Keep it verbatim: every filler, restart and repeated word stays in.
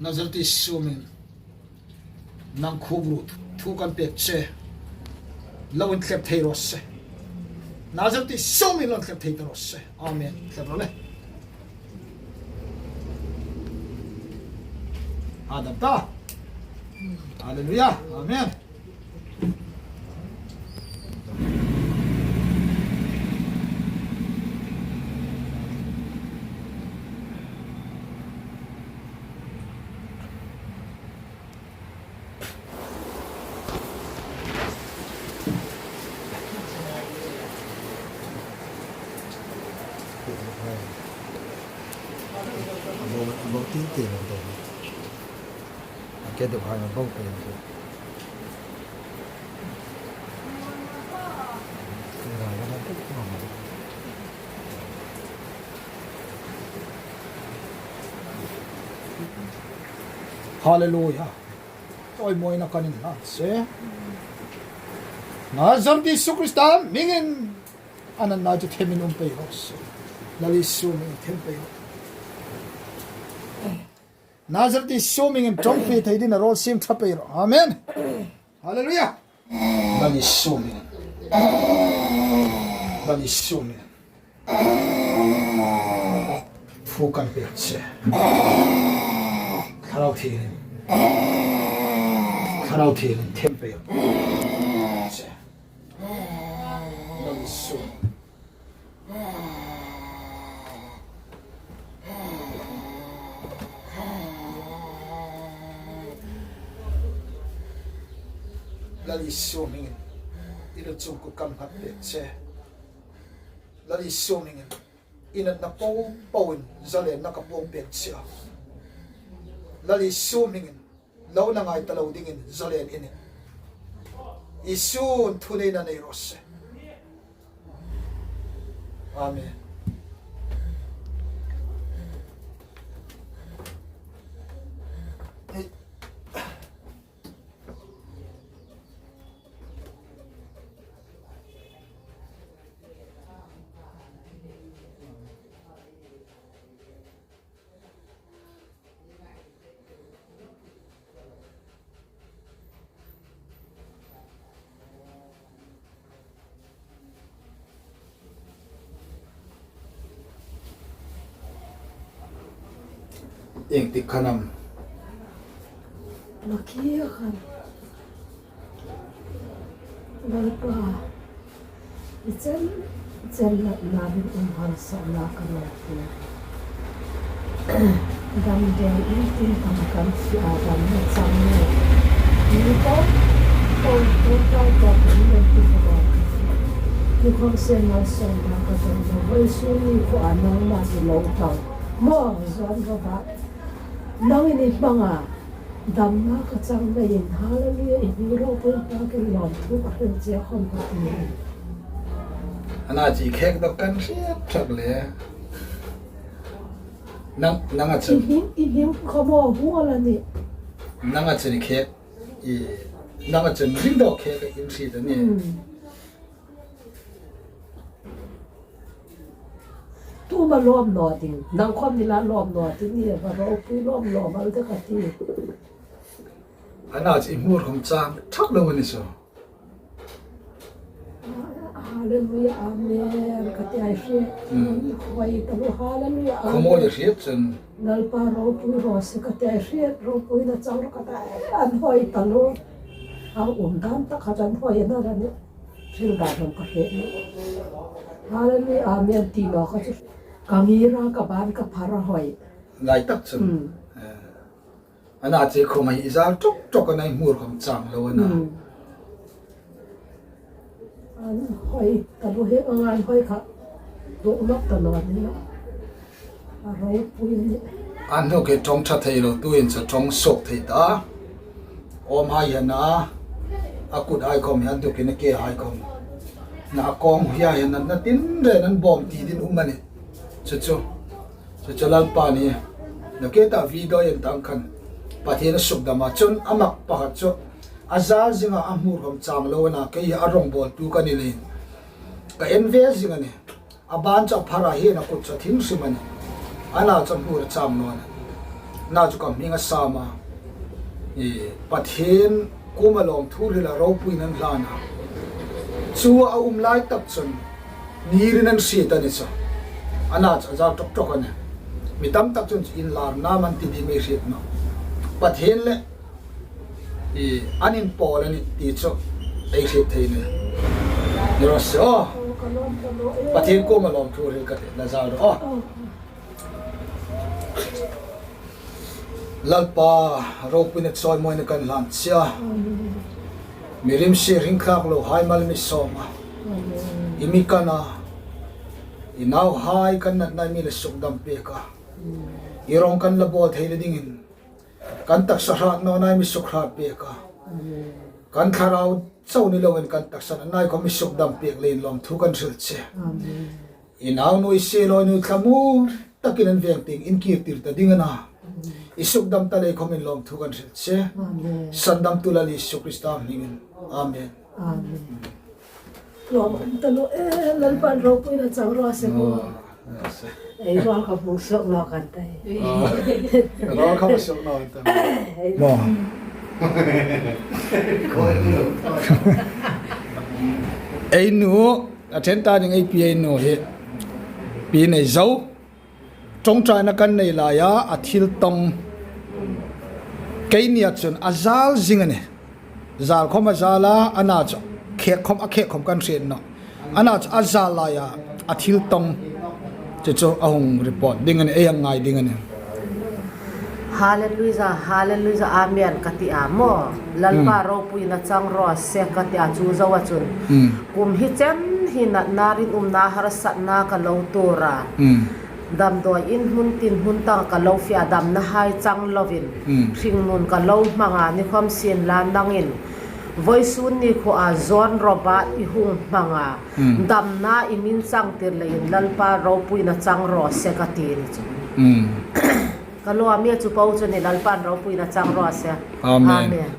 Nazareth Isu hmingin nang khup lut thu kan pek che. Lo inthlep thei raw se. Nazareth Isu hmingin lo inthlep thei ta raw se. Amen. Thlep ro le. A dam ta. Hallelujah. Amen. Hallelujah. Chawimawina kan inhlan se. Nazareth Isu Krista hmingin a natna chu themin um pei raw se. Lal Isu hmingin them pei raw. Nazareth Isu hmingin ṭawngṭai thei dingin a rawl siem ṭha pei raw. Amen. Hallelujah. Lal Isu hmingin. Lal Isu hmingin. Thu kan pek che. Thlarau Thienghlimin. Thlarau Thienghlimin them pei che. Lal Isu. Lal Isu hmingin i lu chungkua kan nghat pek che. Lal Isu hmingin i natna po poin zalenna ka puong pek che. Lal Isu hmingin lo na ngai ta lo dingin zalen i nih. Isun thuneina nei raw se. Amen. Ieng tik khan am? Makia khan. Lalpa. I chen, chen la, la bin um harsatna ka lo pu. Dam dam in tin kam kan si a dam na chang ni. Ni ko, ko, ko, ko, ko, ko, ni ko, ko, ko. Ni ko se na so na ka dam na. Wai su ni ko a nang ma si lo tau. Mo, zon ko ba. Nang ni bang a. Damna ka chang leiin, hallelujah, i hming ropui ta kin lawmthu ka hril che khom ka ti. Ana chi khek dawk kan hriet ṭhak le. Nang, nang a chun. I hming, i hming khom a hual a nih. Nang a chun i khek, i, nang a chun hring dawk khek in hriet a nih. Hmm. Tuma lawm naw ding, nang khom ni la lawm naw ding, ni va ropui lawm lawm al de ka ti. Ana chi hmur khom chang ṭhak lo ni so. Hallelujah, amen, ka ti ai hriet. Hmm. Hoi ta lo, hallelujah, amen. Khom a hriet chun. Lalpa ropui raw se ka ti ai hriet, ropuina chang ka ti ai, an hoi ta lo. A um dan tak khat an hoi na ra ni. Thil dang hmang ka hriet. Hallelujah, amen ti naw ka chu. Ka ngira ka ban ka phar a hoi. Lai tak chun. Hmm. Eh. Ana che khom a hi i zal ṭawk ṭawk a, i hmur khom chang lo a na. Hmm. An hoi, ka lu he ka ngan hoi kha. Dawk nawk ta naw ni. A ropui a nih. An hnuk hi ṭawng ṭha thei lo, tuhin chu ṭawng suok thei ta. Awm hai hi a na, a kut hai khom hi an dukin a ke hai khom. Na a kawng hi a hi a na, na tinreng an bawm ti ding um a nih. Chu chu. Chu chu Lalpa ni. Na ke ta video en tang khan. Pathien a suk dam a chun a mak pakhat chu. A zal zing a a hmur khom chang lo a na, kei hi a rongbawltu ka ni leiin. Ka en ve zing a nih. A ban chu a phar a, hi a kut chu a thim hrim a nih. Ana chu a hmur a chang naw a nih. Ana chu ka hming a sam a. I, Pathien kuoma lawmthu hril a ropuina an hlan a. Chu a um lai tak chun, nirin an hriet a ni chu. Ana chu a zau ṭawk ṭawk a nih. Mi tam tak chun chu inlarna am an ti ding ei hriet nawh. Pathien le, i, an inpawl a nih ti chu ei hriet thei a nih. Ni raw se aw. Pathien kuoma lawmthu hril ka tih, la zau rawh aw. Lalpa, ropuina chawimawina kan hlan che a. Amen. Mi rimsi hring thlak lo hai mal mi sawm a. Amen. I mi kan a, i nauhai kan natnaa i mi la sukdam pek a. Amen. I rawng kan la bawl thei le dingin, kan taksa hrat nawna i mi sukhrât pek a. Amen. Kan thlarau chau ni loin kan taksa natnaa i khawm i sukdam pek leiin lawmthu kan hril che. Amen. I naunu i siehlaw nu thlamuong takin an veng tieng in kîr tir ta ding a na. I sukdam ta lei khawmin lawmthu kan hril che. Amen. Sandamtu Lal Isu Krista hmingin. Amen. Amen. Lawm an ta lo e, Lalpan ropuina chang raw se ko. Aw, aw, se. Ei, rawl ka hmu suok naw kan ta e. Aw, rawl ka hmu suok naw kan ta. Ei. Maw. Ei nu, a ṭhen ta ding ei pi ei nu hi. Pi nei zo. Ṭawngṭaina kan nei laia, a thil tawng. Keini a chun a zal zing a nih. Zal khawm a zal a, ana chu khek khawm, a khek khawm kan hriet nawh. Ana chu a zal laia, a thil tawng. Chu chu a hung report ding a nih, ei hang ngai ding a nih. Hallelujah, hallelujah, amen ka ti a maw. Lalpa, hmm, ropuina chang raw se ka ti a, chu zoa chun. Hmm. Kum hi chen hi natna, rinumna, harsatna ka lo tuor a. Hmm. Damdawi in hmun tin hmun tang ka lo fe a, damnahai chang lovin. Hmm. Hringnun ka lo hmang a, ni khawm sienla nangin. Vawisun ni khuoa John Robert i hung hmang a. Hmm. Damna i min chang tir leiin Lalpa ropuina chang raw se ka ti ni chu. Hmm. Ka lawm e, chu po chu ni, Lalpan ropuina chang raw se. Amen. Amen.